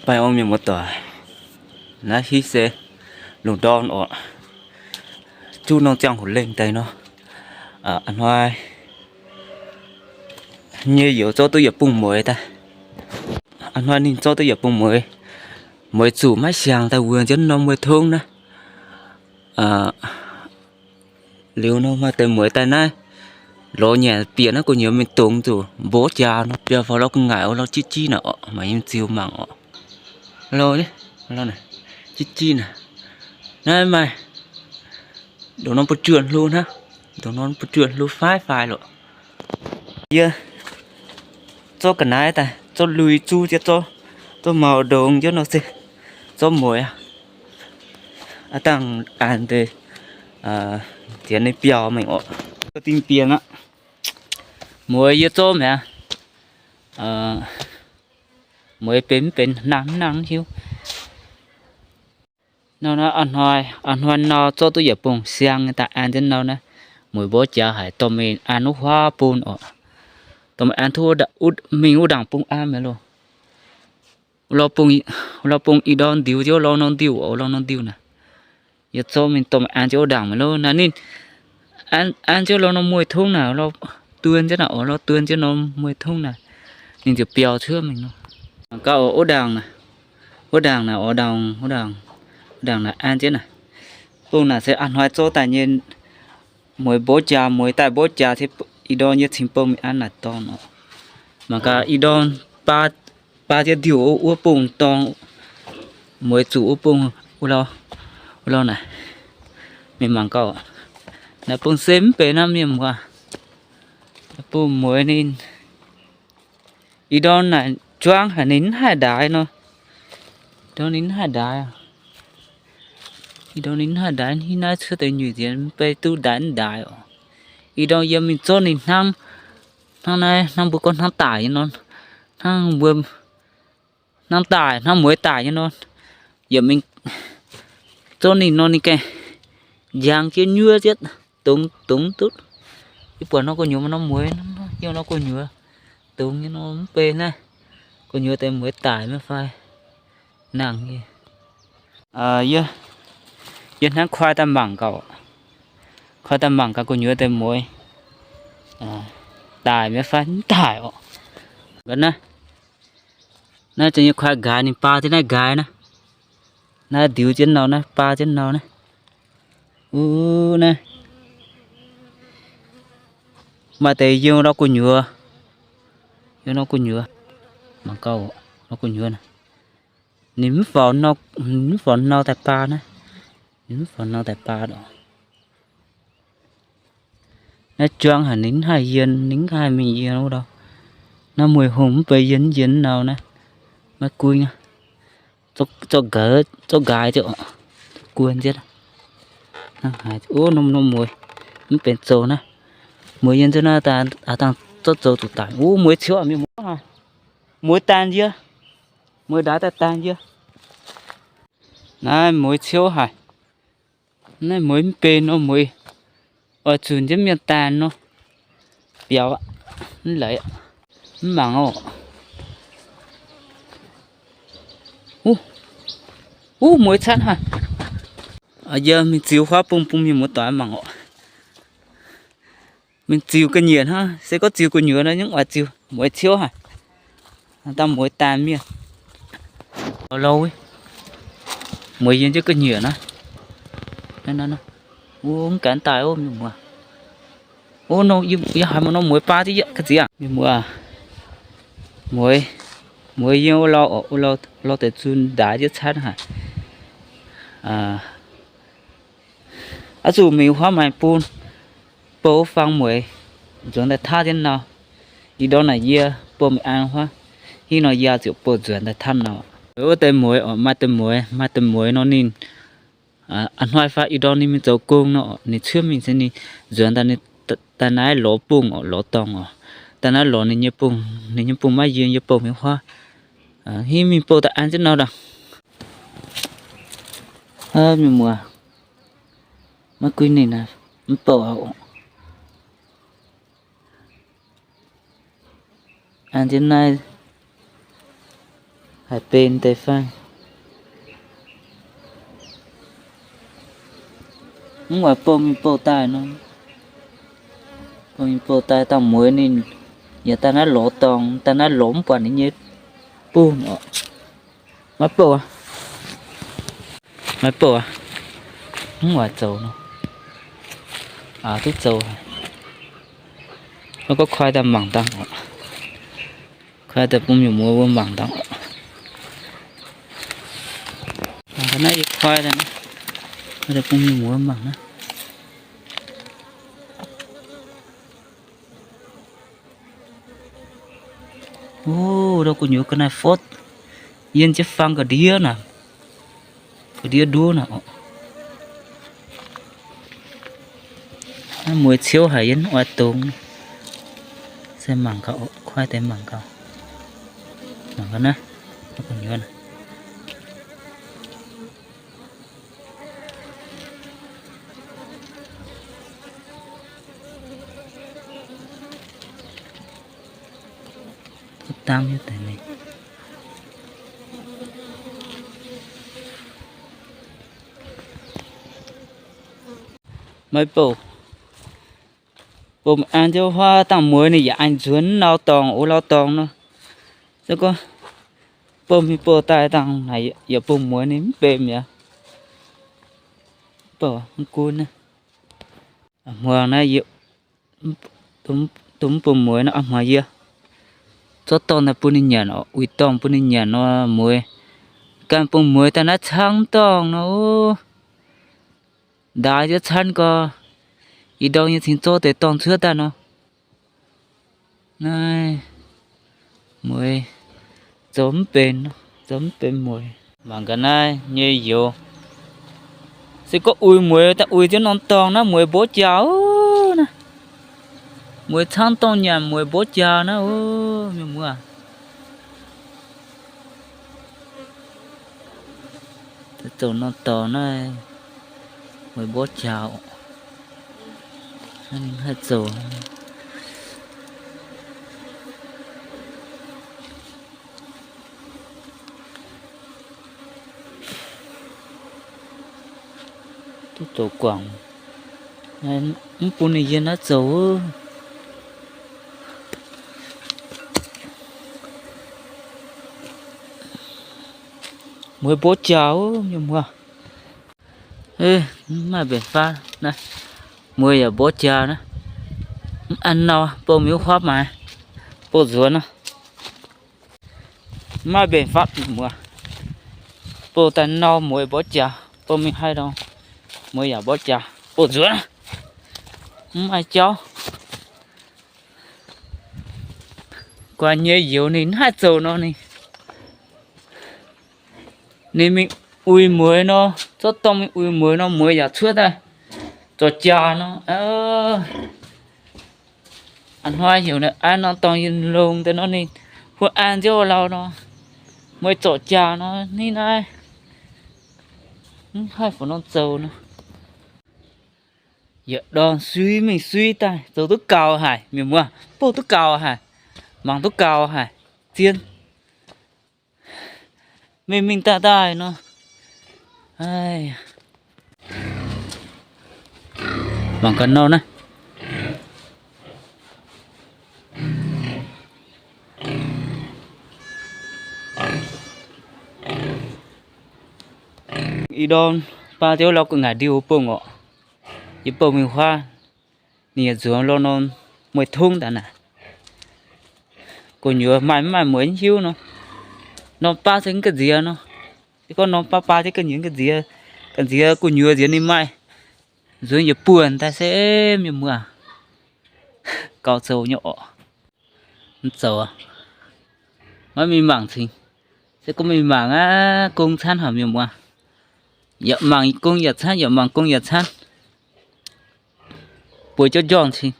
Baengh orn mienh muoz-doic, naaiv hitv se lungh ndorm oc, juqv norm ziangh hoc lengh daaih nor, a'hnoi nyei youz zorqv duqv yietc bung mueiz daaih. A'hnoi ninh zorqv duqv yietc bung mueiz, mueiz zuqc maiv siangx daaih wuov njiec norm mueiz tongv naaiv. Liuz nor maaih deix mueiz daaih naaiv, lorz nyanc bieqc naaiv gu'nyuoz mingh dongz zuqc mborqv jaax nor, biaux faaux lorz gu'nguaaic wuov lorz jiv jiv naaic oc, maaih yiem ziux mangc oc. Jiv jiv naaic, naaiv maaih ndongc norm buoz-juonh hlo hnangv, ndongc norm buoz-juonh hlo faix faix loc. Yie zorqv ga'naaiv daaih, zorqv lui zuqv jienv, zorqv maux ndongx jienv nor se zorqv mueiz aqv. Aav dangh an deix, diex ninh biaux mingh oc. Dingh biengh aqv. Mueiz yie zorqv mi'aqv. Mueiz benx mv benx, nangh mv nangh mv hiuv. Nor naaiv a'hnoi, a'hnoi nor zorqv duqv yietc bung siang nyei daaih an jienv nor naaiv, mueiz mborqv jaax haic, dorh mingh an wuov huaav bun oc. Dorh mingh an duqv mingh wuov ndaangc bung an mi'aqv loh. Wuov lorh bung, wuov lorh bung ih ndorm ndiux jienv wuov lorh norm ndiuh oc, wuov lorh norm ndiuh naaic. Yie zorqv mingh dorh mingh an jienv wuov ndaangc mi'aqv loh. Naaiv ninh an jienv lorh norm mueiz tongv naaic, lorh duon jienv naaic oc, lorh duon jienv norm mueiz tongv naaic, ninh ziouc biaux cuotv mingh nor. Mangc gaax oc, wuov ndaangc naaic, wuov ndaangc naaic oc, ndaangc, wuov ndaangc, wuov ndaangc naaic an jienv naaic. Bung naaic se a'hnoi zorqv daaih nyei. Mueiz mborqv jaax, mueiz daaih mborqv jaax se ih ndorm yie cingx bung mingh an naaic dorngx oc. Mangc gaax ih ndorm baa, baa jienv ndiuh wuov bung dorngx, mueiz zuqc wuov bung, wuov lorh, wuov lorh naaic. Mienh mangc gaax, naaiv bung se mv benx naaiv mienh muoz. Bung mueiz ninh ih ndorm naaic juangv haic, ninh mv haih ndaix nor. Ih ndorm ninh mv haih ndaix. Ih ndorm ninh mv haih ndaix, hitv naaiv cuotv deix nyuic nzienx mv bei duqv ndaix mv ndaix oc. Ih ndorm yie mingh zorqv ninh hnangv, hnangv naaiv, hnangv mbuo gorngv hnangv daic nyei nor, hnangv mbuo, hnangv daic, hnangv mueiz daic nyei nor, yie mingh zorqv ninh nor ninh gengh njang jienv nyuoz jienv dongz, dongz duqv. Yie buatc nor gu'nyuoz maaih norm mueiz, yie nor gu'nyuoz dongz nyei nor mv bei naaiv, gu'nyuoz deix mueiz daic maiv fai nangh nyei. Yie, yie hnangv koi daaih mangc gaax, koi daaih mangc gaax gu'nyuoz deix mueiz daic maiv fai mv daic oc. Naaiv, naaiv za'nyeic koi nqaaix, ninh baa jienv naaiv nqaaix naaiv. Naaiv ndiux jienv nor naaiv, baa jienv nor naaiv. Wuov naaiv maaih deix yiem lorh gu'nyuoz, yiem lorh gu'nyuoz, mangc gaax, lorh gu'nyuoz naaiv. Ninh mv faaux, mv faaux nor daaih baa naaiv. Ninh mv faaux nor daaih baa oc. Naaiv juang haic, ninh mv haih yien, ninh mv haih mingh yien wuov lorh. Naaiv mueiz hungh mv bei yien, yien nor naaiv, maiv guin aqv. Zorqv nqaaix, zorqv nqaaix jienv oc, guon jienv. Ov, norm, norm mueiz mv benx zoux naaiv. Mueiz yien jienv naaiv daaih, aav dangh zorqv zoux zuqc daic. Ov, mueiz ciouv aqv, mienh muoz. Mueiz daanh yie, mueiz ndaix daaih daanh yie. Naaiv mueiz ciouv haic. Naaiv mueiz mv benx nor, mueiz oix zunc jienv mienh daanh nor, biaux aqv, mv leiz, mv mangc oc. Ov, mueiz catv haic. Yie mingh ziux huaav bung bun mienh muoz-doic mangc oc. Mingh ziux ga'nyiec hnangv, se gorngv ziux gu'nyuoz nor, yie oix ziux mueiz ciouv haic. Dangh mueiz daanh mienh. Mueiz yiem jienv ga'nyiec naaiv. Wuov, mv gaengh daaih ov, mienh muoz. Ov, yie haiz maaih norm mueiz baa jienv yie ga'nziex aqv, mienh muoz. Mueiz, mueiz yiem wuov lorh, wuov lorh deix zunh ndaix jienv catv haic. Oix zuqc mingh huaav maengx bun bou fang mueiz nzuonx daaih taav jienv nor. Ih ndorm naaic yie bou mingh an huaav, hnangv nor yie ziouc bou nzuonx daaih taav nor. Wuov deix mueiz oc, maaih deix mueiz, maaih deix mueiz nor ninh a'hnoi fai ih ndorm ninh mingh zoux gong nor, ninh cuotv mingh se ninh nzuonx daaih, ninh daaih naaiv lorz bung oc, lorz dorngh oc. Daaih naaiv lorz ninh nyei bung, ninh nyei bung maiv yiem, yie bou mingh huaav. Hnangv mingh bou daaih an jienv nor daaih. Mienh muoz, maiv gunv ninh naaiv, mv bouh aqv. An jienv naaiv, Haiz benx deix fai? Mv oix bouh mingh bouh daaih nor. Bouh mingh bouh daaih dangh mueiz ninh yaac daaih naaiv lorz dorngx, daaih naaiv lorz mv buatc ninh nyei buh oc. Maiv bouh aqv. Maiv bouh aqv. Mv oix zoux nor. Aa, duqv zoux haic. Gorngv koi daaih mangc dangh oc. Koi daaih bun mienh muoz wuov mangc dangh oc. Mangc ga'naaiv yie koi daaih, koi daaih bun mienh muoz mangc naaiv. O, ndau gu'nyuoz ga'naaiv fotv. Yien jienv fang ga'ndiev naaic. Ga'ndiev nduov naaic oc. Naaiv mueiz ciouv haic, yie mv oix dongz. Se mangc gaax oc, kuaaiv deix mangc gaax. Mangc gaax naaiv, ndau gu'nyuoz naaic. Dangv nyei deix mingh. Maiv bouh. Bouh an jienv huaav dangh mueiz ninh yaac aengx nzuonx lauh dorngx, o, lauh dorngx nor. Se gorngv bouh mingh bouh daaih dangh naaic yaac bouh mueiz ninh mv benx mi'aqv. Bouh mv gunv naaiv. Hmuangx naaiv yie dongh mv bun mueiz nor, hmuangx yie zorqv dorngh daaih bun ninh nyanc oc, uix dorngh bun ninh nyanc nor mueiz. Ganh bun mueiz daaih naaiv caangv dorngh nor, o, ndaix jienv caanv gau, ih ndorm nyei cingx zorqv deix dorngh cuotv daaih nor. Naaiv mueiz zoux mv benx, zoux mv benx mueiz. Mangc gaax naaiv nyei youz. Se gorngv uix mueiz daaih uix jienv norm dorngh naaiv mueiz mborqv jaax naaiv. Mueiz caangv dorngh nyanc mueiz mborqv jaax naaiv, o, mienh muoz. Zoux norm dorngh naaiv mueiz mborqv jaax. Haih zoux. Duqv zoux guangc. Mv bun ninh yie naaiv zoux. Mueiz mborqv jaax, mienh muoz. Mv maaih mbenc faatv naaiv. Mueiz yaac mborqv jaax naaiv. Mv an nau, bouh mingh wuov huaav maaiz, bouh nzuonx nor. Mv maaih mbenc faatv, mienh muoz. Bouh daaih nau mueiz mborqv jaax, bouh mingh haih nor, mueiz yaac mborqv jaax, bouh nzuonx. Mv maaih jauv. Guaax nyei youz ninh mv haih zoux nor ninh, ninh mingh uix mueiz nor, zorqv dorngh mingh uix mueiz nor, mueiz yaac cuotv daaih zorc jaax nor. A'hnoi heuc naaiv norm dorngh yinh longx deix nor ninh huotv an nziouv lauh nor, mueiz zorc jaax nor, ninh naaiv mv haih fungc norm zoux nor. Yietc dorngh suiv mingh suiv daaih, zoux duqv gaux haic, mienh muoz, bouh duqv gaux haic, mangc duqv gaux haic, zien. Mingh mingh daaih daaih nor. Mangc gaax nor naaiv. Ih ndorm baa ziouv lauh gu'nguaaic ndie-houc bung orqc. Yie bouh mingh huaav, ninh yaac nzuonx lorh norm mueiz tongv daaih naaic. Gu'nyuoz maaih mv maaih mueiz mv hiuv nor. Norm baav se mv ga'nziex nor. Se gorngv norm baav baa jienv ga'nziex, ga'nziex gu'nyuoz nziex ninh maaih nzuonx yietc buonc daaih se mienh muoz. Gaux zoux nyei orqc. Mv zoux, maiv mingh mangc cingx. Se gorngv mingh mangc aqv, gong canv haic mienh muoz. Yaac mangc gong yaac canv, yaac mangc gong yaac canv. Bueix jauv njorngh cingx.